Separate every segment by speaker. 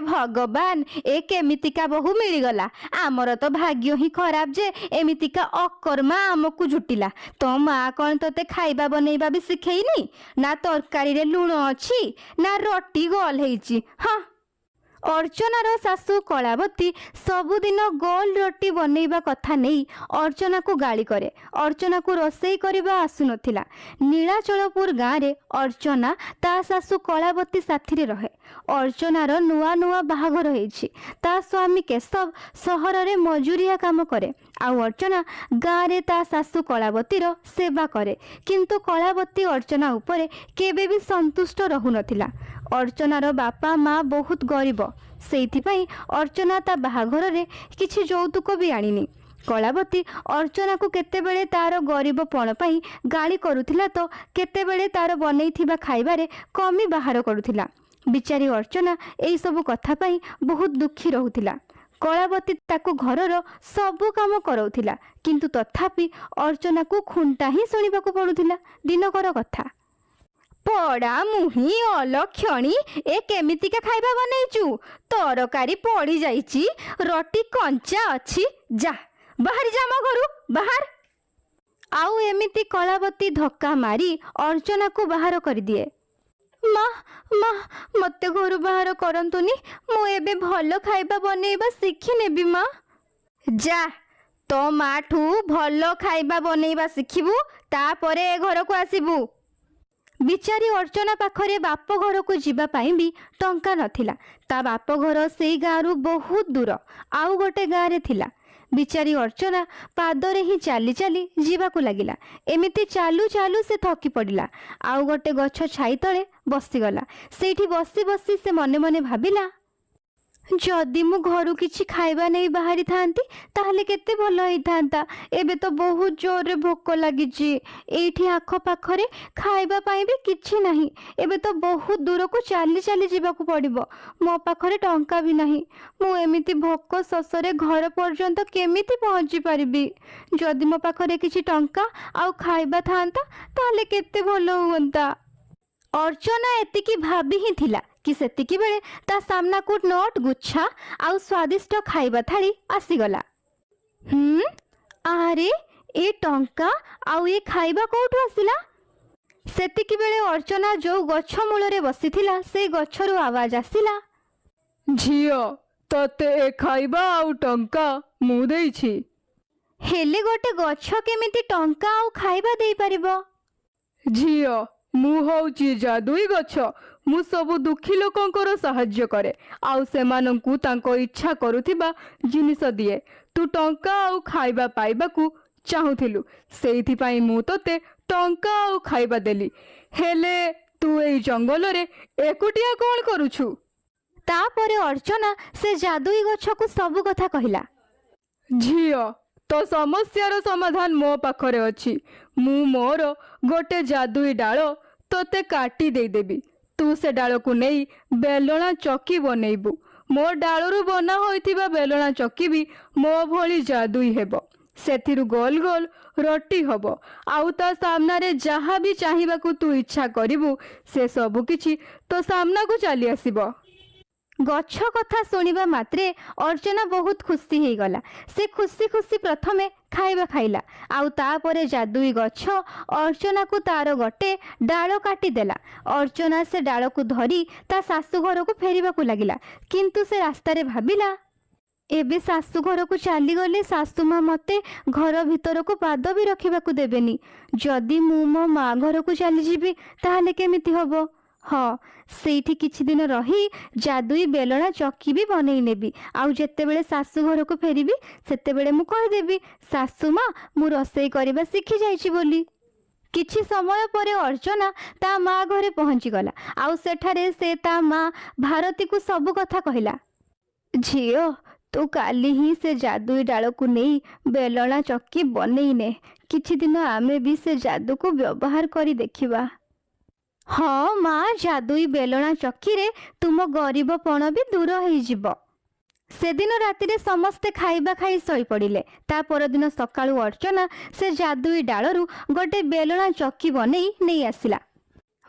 Speaker 1: ଭଗବାନ, ଏ କେମିତିକା ବୋହୂ ମିଳିଗଲା! ଆମର ତ ଭାଗ୍ୟ ହିଁ ଖରାପ ଯେ ଏମିତିକା ଅକର୍ମା ଆମକୁ ଜୁଟିଲା। ତୋ ମା କ'ଣ ତୋତେ ଖାଇବା ବନେଇବା ବି ଶିଖେଇନି? ନା ତରକାରୀରେ ଲୁଣ ଅଛି, ନା ରୁଟି ଗୋଲ ହେଇଛି। ହଁ, ଅର୍ଚ୍ଚନାର ଶାଶୁ କଳାବତୀ ସବୁଦିନ ଗୋଲ ରୋଟି ବନେଇବା କଥା ନେଇ ଅର୍ଚ୍ଚନାକୁ ଗାଳି କରେ। ଅର୍ଚ୍ଚନାକୁ ରୋଷେଇ କରିବା ଆସୁନଥିଲା। ନୀଳାଚଳପୁର ଗାଁରେ ଅର୍ଚ୍ଚନା ତା ଶାଶୁ କଳାବତୀ ସାଥିରେ ରହେ। ଅର୍ଚ୍ଚନାର ନୂଆ ନୂଆ ବାହାଘର ହେଇଛି। ତା ସ୍ୱାମୀ କେଶବ ସହରରେ ମଜୁରିଆ କାମ କରେ ଆଉ ଅର୍ଚ୍ଚନା ଗାଁରେ ତା ଶାଶୁ କଳାବତୀର ସେବା କରେ। କିନ୍ତୁ କଳାବତୀ ଅର୍ଚ୍ଚନା ଉପରେ କେବେ ବି ସନ୍ତୁଷ୍ଟ ରହୁନଥିଲା। ଅର୍ଚ୍ଚନାର ବାପା ମା ବହୁତ ଗରିବ। ସେଇଥିପାଇଁ ଅର୍ଚ୍ଚନା ତା ବାହାଘରରେ କିଛି ଯୌତୁକ ବି ଆଣିନି। କଳାବତୀ ଅର୍ଚ୍ଚନାକୁ କେତେବେଳେ ତାର ଗରିବପଣ ପାଇଁ ଗାଳି କରୁଥିଲା ତ କେତେବେଳେ ତାର ବନେଇଥିବା ଖାଇବାରେ କମି ବାହାର କରୁଥିଲା। ବିଚାରୀ ଅର୍ଚ୍ଚନା ଏଇସବୁ କଥା ପାଇଁ ବହୁତ ଦୁଃଖୀ ରହୁଥିଲା। କଳାବତୀ ତାକୁ ଘରର ସବୁ କାମ କରାଉଥିଲା, କିନ୍ତୁ ତଥାପି ଅର୍ଚ୍ଚନାକୁ ଖୁଣ୍ଟା ହିଁ ଶୁଣିବାକୁ ପଡୁଥିଲା। ଦିନକର କଥା। ପଡ଼ା ମୁହିଁ ଅଲକ୍ଷଣୀ, ଏ କେମିତିକା ଖାଇବା ବନେଇଛୁ? ତରକାରୀ ପଡ଼ି ଯାଇଛି, ରୋଟି କଞ୍ଚା ଅଛି। ଯା, ବାହାରି ଯା ମୋ ଘରୁ, ବାହାର। ଆଉ ଏମିତି କଳାବତୀ ଧକ୍କା ମାରି ଅର୍ଚ୍ଚନାକୁ ବାହାର କରିଦିଏ। ମା, ମା, ମତେ ଘରୁ ବାହାର କରନ୍ତୁନି। ମୁଁ ଏବେ ଭଲ ଖାଇବା ବନେଇବା ଶିଖିନେବି ମା। ଯା, ତୋ ମାଠୁ ଭଲ ଖାଇବା ବନେଇବା ଶିଖିବୁ, ତାପରେ ଏ ଘରକୁ ଆସିବୁ। ବିଚାରୀ ଅର୍ଚ୍ଚନା ପାଖରେ ବାପ ଘରକୁ ଯିବା ପାଇଁ ବି ଟଙ୍କା ନଥିଲା। ତା ବାପ ଘର ସେଇ ଗାଁରୁ ବହୁତ ଦୂର ଆଉ ଗୋଟେ ଗାଁରେ ଥିଲା। ବିଚାରୀ ଅର୍ଚ୍ଚନା ପାଦରେ ହିଁ ଚାଲି ଚାଲି ଯିବାକୁ ଲାଗିଲା। ଏମିତି ଚାଲୁ ଚାଲୁ ସେ ଥକି ପଡ଼ିଲା ଆଉ ଗୋଟେ ଗଛ ଛାଇ ତଳେ ବସିଗଲା। ସେଇଠି ବସି ବସି ସେ ମନେ ମନେ ଭାବିଲା, ଯଦି ମୁଁ ଘରୁ କିଛି ଖାଇବା ନେଇ ବାହାରିଥାନ୍ତି, ତାହେଲେ କେତେ ଭଲ ହେଇଥାନ୍ତା। ଏବେ ତ ବହୁତ ଜୋରରେ ଭୋକ ଲାଗିଛି। ଏଇଠି ଆଖପାଖରେ ଖାଇବା ପାଇଁ ବି କିଛି ନାହିଁ। ଏବେ ତ ବହୁତ ଦୂରକୁ ଚାଲି ଚାଲି ଯିବାକୁ ପଡ଼ିବ। ମୋ ପାଖରେ ଟଙ୍କା ବି ନାହିଁ। ମୁଁ ଏମିତି ଭୋକ ଶୋଷରେ ଘର ପର୍ଯ୍ୟନ୍ତ କେମିତି ପହଞ୍ଚି ପାରିବି? ଯଦି ମୋ ପାଖରେ କିଛି ଟଙ୍କା ଆଉ ଖାଇବା ଥାନ୍ତା, ତାହେଲେ କେତେ ଭଲ ହୁଅନ୍ତା। ଅର୍ଚ୍ଚନା ଏତିକି ଭାବି ହିଁ ଥିଲା କି ସେତିକି ବେଳେ ତା ସାମ୍ନାକୁ ନୋଟ ଗୁଚ୍ଛା ଆଉ ସ୍ୱାଦିଷ୍ଟ ଖାଇବା ଥାଳି ଆସିଗଲା। ହୁଁ, ଆରେ, ଏ ଟଙ୍କା ଆଉ ଏ ଖାଇବା କୋଉଠୁ ଆସିଲା? ସେତିକି ବେଳେ ଅର୍ଚ୍ଚନା ଯୋଉ ଗଛ ମୂଳରେ ବସିଥିଲା, ସେଇ ଗଛରୁ ଆୱାଜ ଆସିଲା,
Speaker 2: ଝିଅ, ତତେ ଏ ଖାଇବା ଆଉ ଟଙ୍କା ମୁଁ ଦେଇଛି।
Speaker 1: ହେଲେ ଗୋଟେ ଗଛ କେମିତି ଟଙ୍କା ଆଉ ଖାଇବା ଦେଇପାରିବ?
Speaker 2: ଝିଅ, ମୁଁ ହଉଛି ଯାଦୁଇ ଗଛ। ମୁଁ ସବୁ ଦୁଃଖୀ ଲୋକଙ୍କର ସାହାଯ୍ୟ କରେ ଆଉ ସେମାନଙ୍କୁ ତାଙ୍କ ଇଚ୍ଛା କରୁଥିବା ଜିନିଷ ଦିଏ। ତୁ ଟଙ୍କା ଆଉ ଖାଇବା ପାଇବାକୁ ଚାହୁଁଥିଲୁ, ସେଇଥିପାଇଁ ମୁଁ ତୋତେ ଟଙ୍କା ଆଉ ଖାଇବା ଦେଲି। ହେଲେ ତୁ ଏଇ ଜଙ୍ଗଲରେ ଏକୁଟିଆ କ'ଣ କରୁଛୁ?
Speaker 1: ତାପରେ ଅର୍ଚ୍ଚନା ସେ ଯାଦୁଇ ଗଛକୁ ସବୁ କଥା କହିଲା।
Speaker 2: ଝିଅ, ତୋ ସମସ୍ୟାର ସମାଧାନ ମୋ ପାଖରେ ଅଛି। ମୁଁ ମୋର ଗୋଟେ ଯାଦୁଇ ଡାଳ ତୋତେ କାଟି ଦେଇଦେବି। ତୁ ସେ ଡାଳକୁ ନେଇ ବେଲଣା ଚକି ବନେଇବୁ। ମୋ ଡାଳରୁ ବନା ହୋଇଥିବା ବେଲଣା ଚକି ବି ମୋ ଭଳି ଯାଦୁଇ ହେବ। ସେଥିରୁ ଗୋଲ ଗୋଲ ରୋଟି ହବ ଆଉ ତା ସାମ୍ନାରେ ଯାହା ବି ଚାହିଁବାକୁ ତୁ ଇଚ୍ଛା କରିବୁ, ସେ ସବୁ କିଛି ତୋ ସାମ୍ନାକୁ ଚାଲି ଆସିବ।
Speaker 1: ଗଛ କଥା ଶୁଣିବା ମାତ୍ରେ ଅର୍ଚ୍ଚନା ବହୁତ ଖୁସି ହେଇଗଲା। ସେ ଖୁସି ଖୁସି ପ୍ରଥମେ ଖାଇବା ଖାଇଲା ଆଉ ତାପରେ ଯାଦୁଇ ଗଛ ଅର୍ଚ୍ଚନାକୁ ତାର ଗୋଟେ ଡାଳ କାଟିଦେଲା। ଅର୍ଚ୍ଚନା ସେ ଡାଳକୁ ଧରି ତା ଶାଶୁ ଘରକୁ ଫେରିବାକୁ ଲାଗିଲା। କିନ୍ତୁ ସେ ରାସ୍ତାରେ ଭାବିଲା, ଏବେ ଶାଶୁ ଘରକୁ ଚାଲିଗଲେ ଶାଶୁ ମା ମୋତେ ଘର ଭିତରକୁ ପାଦ ବି ରଖିବାକୁ ଦେବେନି। ଯଦି ମୁଁ ମୋ ମା ଘରକୁ ଚାଲିଯିବି, ତାହେଲେ କେମିତି ହବ? ହଁ, ସେଇଠି କିଛି ଦିନ ରହି ଯାଦୁଇ ବେଲଣା ଚକି ବି ବନେଇ ନେବି ଆଉ ଯେତେବେଳେ ଶାଶୁ ଘରକୁ ଫେରିବି, ସେତେବେଳେ ମୁଁ କହିଦେବି, ଶାଶୁ ମା, ମୁଁ ରୋଷେଇ କରିବା ଶିଖି ଯାଇଛି ବୋଲି। କିଛି ସମୟ ପରେ ଅର୍ଚ୍ଚନା ତା ମା ଘରେ ପହଞ୍ଚିଗଲା ଆଉ ସେଠାରେ ସେ ତା ମା ଭାରତୀକୁ ସବୁ କଥା କହିଲା। ଝିଅ, ତୁ କାଲି ହିଁ ସେ ଯାଦୁଇ ଡାଳକୁ ନେଇ ବେଲଣା ଚକି ବନେଇ ନେ। କିଛି ଦିନ ଆମେ ବି ସେ ଯାଦୁକୁ ବ୍ୟବହାର କରି ଦେଖିବା। ହଁ ମା, ଯାଦୁଇ ବେଲଣା ଚକିରେ ତୁମ ଗରିବପଣ ବି ଦୂର ହେଇଯିବ। ସେଦିନ ରାତିରେ ସମସ୍ତେ ଖାଇବା ଖାଇ ଶୋଇପଡ଼ିଲେ। ତା ପରଦିନ ସକାଳୁ ଅର୍ଚ୍ଚନା ସେ ଯାଦୁଇ ଡାଳରୁ ଗୋଟେ ବେଲଣା ଚକି ବନେଇ ନେଇ ଆସିଲା।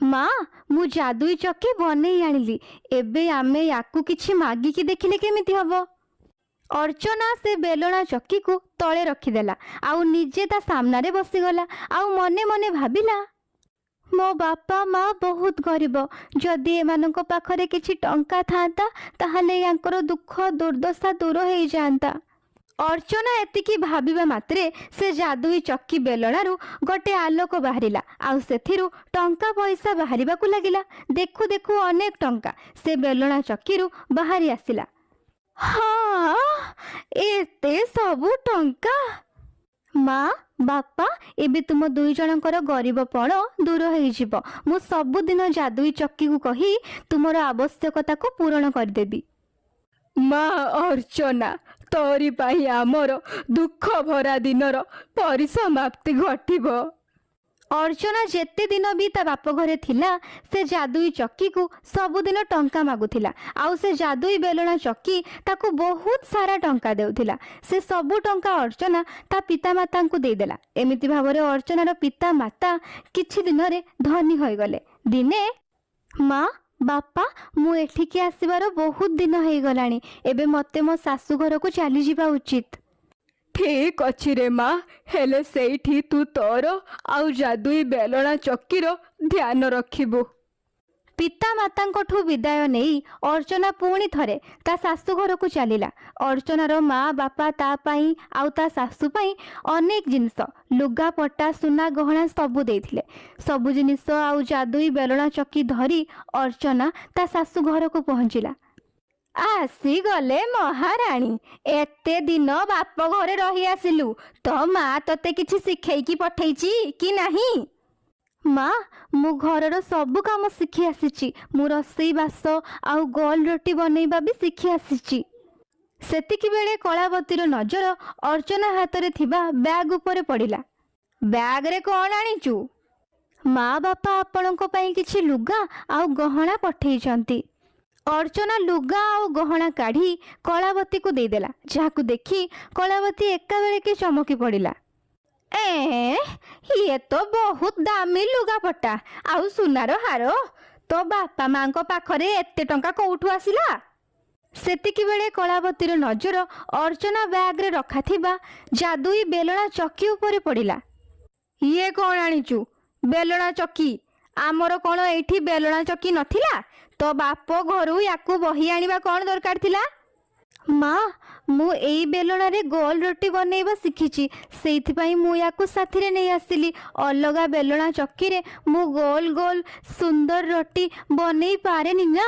Speaker 1: ମା, ମୁଁ ଯାଦୁଇ ଚକି ବନେଇ ଆଣିଲି। ଏବେ ଆମେ ୟାକୁ କିଛି ମାଗିକି ଦେଖିଲେ କେମିତି ହବ? ଅର୍ଚ୍ଚନା ସେ ବେଲଣା ଚକିକୁ ତଳେ ରଖିଦେଲା ଆଉ ନିଜେ ତା ସାମ୍ନାରେ ବସିଗଲା ଆଉ ମନେ ମନେ ଭାବିଲା, ମୋ ବାପା ମା ବହୁତ ଗରିବ। ଯଦି ଏମାନଙ୍କ ପାଖରେ କିଛି ଟଙ୍କା ଥାଆନ୍ତା, ତାହେଲେ ୟାଙ୍କର ଦୁଃଖ ଦୁର୍ଦ୍ଦଶା ଦୂର ହେଇଯାଆନ୍ତା। ଅର୍ଚ୍ଚନା ଏତିକି ଭାବିବା ମାତ୍ରେ ସେ ଯାଦୁଇ ଚକି ବେଲଣାରୁ ଗୋଟେ ଆଲୋକ ବାହାରିଲା ଆଉ ସେଥିରୁ ଟଙ୍କା ପଇସା ବାହାରିବାକୁ ଲାଗିଲା। ଦେଖୁ ଦେଖୁ ଅନେକ ଟଙ୍କା ସେ ବେଲଣା ଚକିରୁ ବାହାରି ଆସିଲା। ହଁ, ଏତେ ସବୁ ଟଙ୍କା! ମା, ବାପା, ଏବେ ତୁମ ଦୁଇ ଜଣଙ୍କର ଗରିବପଣ ଦୂର ହେଇଯିବ। ମୁଁ ସବୁଦିନ ଯାଦୁଇ ଚକିକୁ କହି ତୁମର ଆବଶ୍ୟକତାକୁ ପୂରଣ କରିଦେବି।
Speaker 2: ମା ଅର୍ଚ୍ଚନା, ତୋରି ପାଇଁ ଆମର ଦୁଃଖ ଭରା ଦିନର ପରିସମାପ୍ତି ଘଟିବ।
Speaker 1: ଅର୍ଚ୍ଚନା ଯେତେ ଦିନ ବି ତା ବାପ ଘରେ ଥିଲା, ସେ ଯାଦୁଇ ଚକିକୁ ସବୁଦିନ ଟଙ୍କା ମାଗୁଥିଲା ଆଉ ସେ ଯାଦୁଇ ବେଲଣା ଚକି ତାକୁ ବହୁତ ସାରା ଟଙ୍କା ଦେଉଥିଲା। ସେ ସବୁ ଟଙ୍କା ଅର୍ଚ୍ଚନା ତା ପିତାମାତାଙ୍କୁ ଦେଇଦେଲା। ଏମିତି ଭାବରେ ଅର୍ଚ୍ଚନାର ପିତାମାତା କିଛି ଦିନରେ ଧନୀ ହୋଇଗଲେ। ଦିନେ, ମା, ବାପା, ମୁଁ ଏଠିକି ଆସିବାର ବହୁତ ଦିନ ହେଇଗଲାଣି। ଏବେ ମୋତେ ମୋ ଶାଶୁ ଘରକୁ ଚାଲିଯିବା ଉଚିତ।
Speaker 2: ଠିକ ଅଛି ରେ ମା, ହେଲେ ସେଇଠି ତୁ ତୋର ଆଉ ଯାଦୁଇ ବେଲଣା ଚକିର ଧ୍ୟାନ ରଖିବୁ।
Speaker 1: ପିତାମାତାଙ୍କଠୁ ବିଦାୟ ନେଇ ଅର୍ଚ୍ଚନା ପୁଣି ଥରେ ତା ଶାଶୁ ଘରକୁ ଚାଲିଲା। ଅର୍ଚ୍ଚନାର ମା ବାପା ତା ପାଇଁ ଆଉ ତା ଶାଶୁ ପାଇଁ ଅନେକ ଜିନିଷ, ଲୁଗାପଟା, ସୁନା ଗହଣା ସବୁ ଦେଇଥିଲେ। ସବୁ ଜିନିଷ ଆଉ ଯାଦୁଇ ବେଲଣା ଚକି ଧରି ଅର୍ଚ୍ଚନା ତା ଶାଶୁ ଘରକୁ ପହଞ୍ଚିଲା। ଆସିଗଲେ ମହାରାଣୀ! ଏତେ ଦିନ ବାପ ଘରେ ରହି ଆସିଲୁ, ତୋ ମା ତତେ କିଛି ଶିଖେଇକି ପଠେଇଛି କି ନାହିଁ? ମା, ମୁଁ ଘରର ସବୁ କାମ ଶିଖି ଆସିଛି। ମୁଁ ରୋଷେଇ ବାସ ଆଉ ଗୋଲ ରୋଟି ବନେଇବା ବି ଶିଖି ଆସିଛି। ସେତିକି ବେଳେ କଳାବତୀର ନଜର ଅର୍ଚ୍ଚନା ହାତରେ ଥିବା ବ୍ୟାଗ ଉପରେ ପଡ଼ିଲା। ବ୍ୟାଗରେ କ'ଣ ଆଣିଛୁ? ମା, ବାପା ଆପଣଙ୍କ ପାଇଁ କିଛି ଲୁଗା ଆଉ ଗହଣା ପଠେଇଛନ୍ତି। ଅର୍ଚ୍ଚନା ଲୁଗା ଆଉ ଗହଣା କାଢ଼ି କଳାବତୀକୁ ଦେଇଦେଲା, ଯାହାକୁ ଦେଖି କଳାବତୀ ଏକାବେଳେକେ ଚମକି ପଡ଼ିଲା। ଏ, ଇଏ ତ ବହୁତ ଦାମୀ ଲୁଗାପଟା ଆଉ ସୁନାର ହାର! ତୋ ବାପା ମାଙ୍କ ପାଖରେ ଏତେ ଟଙ୍କା କୋଉଠୁ ଆସିଲା? ସେତିକି ବେଳେ କଳାବତୀର ନଜର ଅର୍ଚ୍ଚନା ବ୍ୟାଗରେ ରଖାଥିବା ଯାଦୁଇ ବେଲଣା ଚକି ଉପରେ ପଡ଼ିଲା। ଇଏ କ'ଣ ଆଣିଛୁ? ବେଲଣା ଚକି? ଆମର କ'ଣ ଏଇଠି ବେଲଣା ଚକି ନଥିଲା? ତୋ ବାପ ଘରୁ ୟାକୁ ବହି ଆଣିବା କ'ଣ ଦରକାର ଥିଲା? ମା, ମୁଁ ଏଇ ବେଲଣାରେ ଗୋଲ ରୋଟି ବନେଇବା ଶିଖିଛି। ସେଇଥିପାଇଁ ମୁଁ ୟାକୁ ସାଥିରେ ନେଇ ଆସିଲି। ଅଲଗା ବେଲଣା ଚକିରେ ମୁଁ ଗୋଲ ଗୋଲ ସୁନ୍ଦର ରୋଟି ବନେଇ ପାରେନି ନା।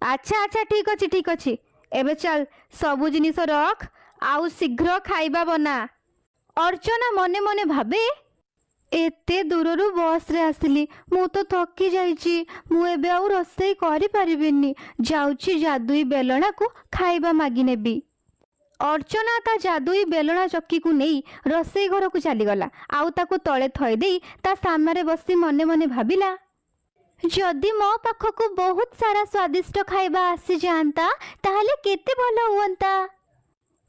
Speaker 1: ଆଚ୍ଛା ଆଚ୍ଛା, ଠିକ ଅଛି, ଠିକ ଅଛି। ଏବେ ଚାଲ, ସବୁ ଜିନିଷ ରଖ ଆଉ ଶୀଘ୍ର ଖାଇବା ବନା। ଅର୍ଚ୍ଚନା ମନେ ମନେ ଭାବେ, ଏତେ ଦୂରରୁ ବସ୍ରେ ଆସିଲି, ମୁଁ ତ ଥକି ଯାଇଛି। ମୁଁ ଏବେ ଆଉ ରୋଷେଇ କରିପାରିବିନି। ଯାଉଛି, ଯାଦୁଇ ବେଲଣାକୁ ଖାଇବା ମାଗି ନେବି। ଅର୍ଚ୍ଚନା ତା ଯାଦୁଇ ବେଲଣା ଚକିକୁ ନେଇ ରୋଷେଇ ଘରକୁ ଚାଲିଗଲା ଆଉ ତାକୁ ତଳେ ଥୋଇ ଦେଇ ତା ସାମ୍ନାରେ ବସି ମନେ ମନେ ଭାବିଲା, ଯଦି ମୋ ପାଖକୁ ବହୁତ ସାରା ସ୍ୱାଦିଷ୍ଟ ଖାଇବା ଆସିଯାଆନ୍ତା, ତାହେଲେ କେତେ ଭଲ ହୁଅନ୍ତା।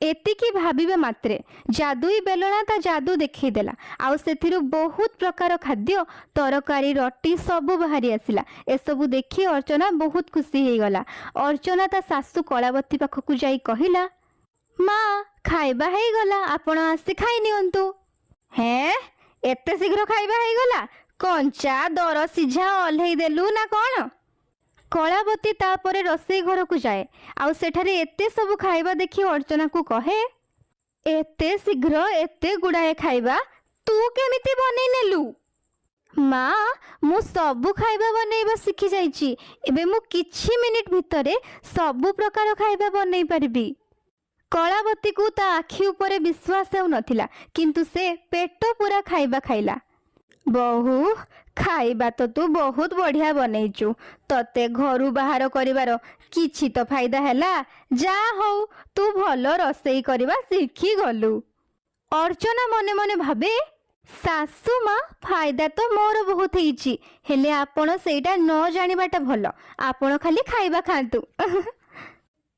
Speaker 1: ଏତିକି ଭାବିବା ମାତ୍ରେ ଯାଦୁଇ ବେଲଣା ତା ଯାଦୁ ଦେଖେଇଦେଲା ଆଉ ସେଥିରୁ ବହୁତ ପ୍ରକାର ଖାଦ୍ୟ, ତରକାରୀ, ରୋଟି ସବୁ ବାହାରି ଆସିଲା। ଏସବୁ ଦେଖି ଅର୍ଚ୍ଚନା ବହୁତ ଖୁସି ହେଇଗଲା। ଅର୍ଚ୍ଚନା ତା ଶାଶୁ କଳାବତୀ ପାଖକୁ ଯାଇ କହିଲା, ମା, ଖାଇବା ହେଇଗଲା, ଆପଣ ଆସି ଖାଇ ନିଅନ୍ତୁ। ହେଁ, ଏତେ ଶୀଘ୍ର ଖାଇବା ହେଇଗଲା? କଞ୍ଚା ଦର ସିଝା ଓହ୍ଲେଇ ଦେଲୁ ନା କ'ଣ? କଳାବତୀ ତାପରେ ରୋଷେଇ ଘରକୁ ଯାଏ ଆଉ ସେଠାରେ ଏତେ ସବୁ ଖାଇବା ଦେଖି ଅର୍ଚ୍ଚନାକୁ କହେ, ଏତେ ଶୀଘ୍ର ଏତେ ଗୁଡ଼ାଏ ଖାଇବା ତୁ କେମିତି ବନେଇ ନେଲୁ? ମା, ମୁଁ ସବୁ ଖାଇବା ବନେଇବା ଶିଖି ଯାଇଛି। ଏବେ ମୁଁ କିଛି ମିନିଟ୍ ଭିତରେ ସବୁ ପ୍ରକାର ଖାଇବା ବନେଇ ପାରିବି। କଳାବତୀକୁ ତା ଆଖି ଉପରେ ବିଶ୍ୱାସ ହେଉନଥିଲା, କିନ୍ତୁ ସେ ପେଟ ପୂରା ଖାଇବା ଖାଇଲା। ବୋହୂ, ଖାଇବା ତ ତୁ ବହୁତ ବଢ଼ିଆ ବନେଇଛୁ। ତତେ ଘରୁ ବାହାର କରିବାର କିଛି ତ ଫାଇଦା ହେଲା। ଯା ହଉ, ତୁ ଭଲ ରୋଷେଇ କରିବା ଶିଖିଗଲୁ। ଅର୍ଚ୍ଚନା ମନେ ମନେ ଭାବେ, ଶାଶୁ ମା, ଫାଇଦା ତ ମୋର ବହୁତ ହେଇଛି, ହେଲେ ଆପଣ ସେଇଟା ନ ଜାଣିବାଟା ଭଲ। ଆପଣ ଖାଲି ଖାଇବା ଖାଆନ୍ତୁ।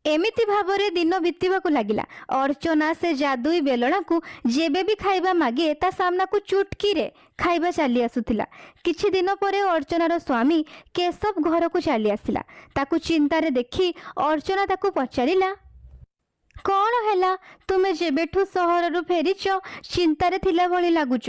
Speaker 1: ଏମିତି ଭାବରେ ଦିନ ବିତିବାକୁ ଲାଗିଲା। ଅର୍ଚ୍ଚନା ସେ ଯାଦୁଇ ବେଲଣାକୁ ଯେବେ ବି ଖାଇବା ମାଗେ, ତା ସାମ୍ନାକୁ ଚୁଟକିରେ ଖାଇବା ଚାଲି ଆସୁଥିଲା। କିଛି ଦିନ ପରେ ଅର୍ଚ୍ଚନାର ସ୍ୱାମୀ କେଶବ ଘରକୁ ଚାଲି ଆସିଲା। ତାକୁ ଚିନ୍ତାରେ ଦେଖି ଅର୍ଚ୍ଚନା ତାକୁ ପଚାରିଲା, "କ'ଣ ହେଲା? ତୁମେ ଯେବେଠୁ ସହରରୁ ଫେରିଛ, ଚିନ୍ତାରେ ଥିଲା ଭଳି ଲାଗୁଛ।"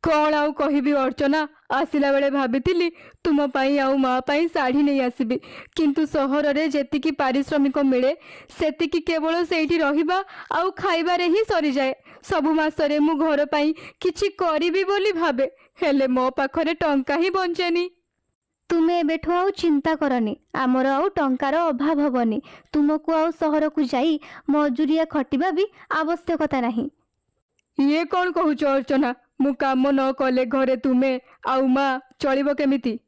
Speaker 2: କ'ଣ ଆଉ କହିବି ଅର୍ଚ୍ଚନା, ଆସିଲା ବେଳେ ଭାବିଥିଲି ତୁମ ପାଇଁ ଆଉ ମା ପାଇଁ ଶାଢ଼ୀ ନେଇ ଆସିବି। କିନ୍ତୁ ସହରରେ ଯେତିକି ପାରିଶ୍ରମିକ ମିଳେ, ସେତିକି କେବଳ ସେଇଠି ରହିବା ଆଉ ଖାଇବାରେ ହିଁ ସରିଯାଏ। ସବୁ ମାସରେ ମୁଁ ଘର ପାଇଁ କିଛି କରିବି ବୋଲି ଭାବେ, ହେଲେ ମୋ ପାଖରେ ଟଙ୍କା ହିଁ ବଞ୍ଚେନି।
Speaker 1: ତୁମେ ଏବେଠୁ ଆଉ ଚିନ୍ତା କରନି। ଆମର ଆଉ ଟଙ୍କାର ଅଭାବ ହବନି। ତୁମକୁ ଆଉ ସହରକୁ ଯାଇ ମଜୁରିଆ ଖଟିବା ବି ଆବଶ୍ୟକତା ନାହିଁ।
Speaker 2: ଇଏ କ'ଣ କହୁଛ ଅର୍ଚ୍ଚନା? ମୁଁ କାମ ନ କଲେ ଘରେ ତୁମେ ଆଉ ମା ଚଳିବ କେମିତି?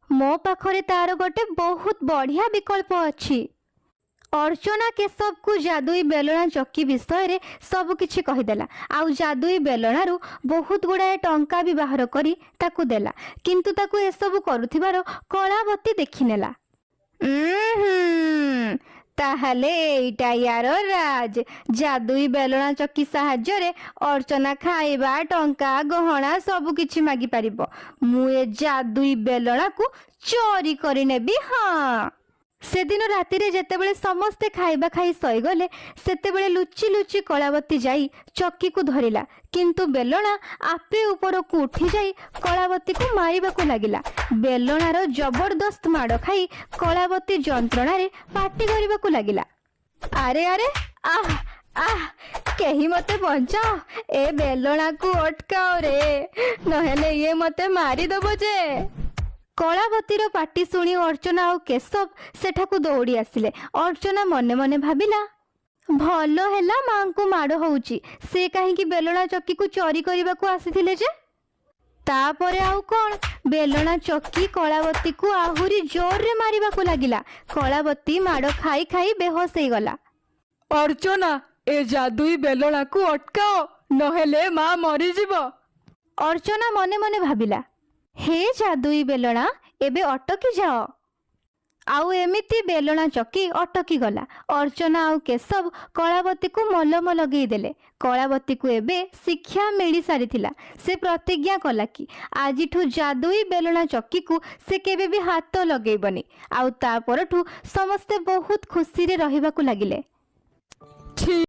Speaker 1: ମୋ ପାଖରେ ତାର ଗୋଟେ ବହୁତ ବଢ଼ିଆ ବିକଳ୍ପ ଅଛି। ଅର୍ଚ୍ଚନା କେଶବକୁ ଯାଦୁଇ ବେଲଣା ଚକି ବିଷୟରେ ସବୁ କିଛି କହିଦେଲା ଆଉ ଯାଦୁଇ ବେଲଣାରୁ ବହୁତ ଗୁଡ଼ାଏ ଟଙ୍କା ବି ବାହାର କରି ତାକୁ ଦେଲା। କିନ୍ତୁ ତାକୁ ଏସବୁ କରୁଥିବାର କଳାବତୀ ଦେଖିନେଲା। ଉଁ, ତାହେଲେ ଏଇଟା ୟାର ରାଜ। ଯାଦୁଇ ବେଲଣା ଚକି ସାହାଯ୍ୟରେ ଅର୍ଚ୍ଚନା ଖାଇବା, ଟଙ୍କା, ଗହଣା ସବୁ କିଛି ମାଗିପାରିବ। ମୁଁ ଏ ଯାଦୁଇ ବେଲଣାକୁ ଚୋରି କରିନେବି। ହଁ, ସେଦିନ ରାତିରେ ଯେତେବେଳେ ସମସ୍ତେ ଖାଇବା ଖାଇ ଶୋଇଗଲେ, ସେତେବେଳେ ଲୁଚି ଲୁଚି କଳାବତୀ ଯାଇ ଚକିକୁ ଧରିଲା। କିନ୍ତୁ ବେଲଣା ଆପେ ଉପରକୁ ଉଠିଯାଇ କଳାବତୀକୁ ମାରିବାକୁ ଲାଗିଲା। ବେଲଣାର ଜବରଦସ୍ତ ମାଡ଼ ଖାଇ କଳାବତୀ ଯନ୍ତ୍ରଣାରେ ପାଟି କରିବାକୁ ଲାଗିଲା, "ଆରେ ଆରେ, ଆହ ଆହ, କେହି ମତେ ବଞ୍ଚାଅ! ଏ ବେଲଣାକୁ ଅଟକାଅ ରେ, ନହେଲେ ଇଏ ମତେ ମାରିଦବ ଯେ।" କଳାବତୀର ପାଟି ଶୁଣି ଅର୍ଚ୍ଚନା ଆଉ କେଶବ ସେଠାକୁ ଦୌଡ଼ି ଆସିଲେ। ଅର୍ଚ୍ଚନା ମନେ ମନେ ଭାବିଲା, ଭଲ ହେଲା ମାଙ୍କୁ ମାଡ଼ ହଉଛି। ସେ କାହିଁକି ବେଲଣା ଚକିକୁ ଚୋରି କରିବାକୁ ଆସିଥିଲେ ଯେ? ତାପରେ ଆଉ କ'ଣ, ବେଲଣା ଚକି କଳାବତୀକୁ ଆହୁରି ଜୋରରେ ମାରିବାକୁ ଲାଗିଲା। କଳାବତୀ ମାଡ଼ ଖାଇ ଖାଇ ବେହୋସ ହେଇଗଲା।
Speaker 2: ଅର୍ଚ୍ଚନା, ଏ ଯାଦୁଇ ବେଲଣାକୁ ଅଟକାଅ, ନହେଲେ ମା ମରିଯିବ।
Speaker 1: ଅର୍ଚ୍ଚନା ମନେ ମନେ ଭାବିଲା, ହେ ଯାଦୁଇ ବେଲଣା, ଏବେ ଅଟକି ଯାଅ। ଆଉ ଏମିତି ବେଲଣା ଚକି ଅଟକି ଗଲା। ଅର୍ଚ୍ଚନା ଆଉ କେଶବ କଳାବତୀକୁ ମଲମ ଲଗେଇଦେଲେ। କଳାବତୀକୁ ଏବେ ଶିକ୍ଷା ମିଳି ସାରିଥିଲା। ସେ ପ୍ରତିଜ୍ଞା କଲା କି ଆଜିଠୁ ଯାଦୁଇ ବେଲଣା ଚକିକୁ ସେ କେବେ ବି ହାତ ଲଗେଇବନି। ଆଉ ତା ପରଠୁ ସମସ୍ତେ ବହୁତ ଖୁସିରେ ରହିବାକୁ ଲାଗିଲେ।
Speaker 2: ଛି।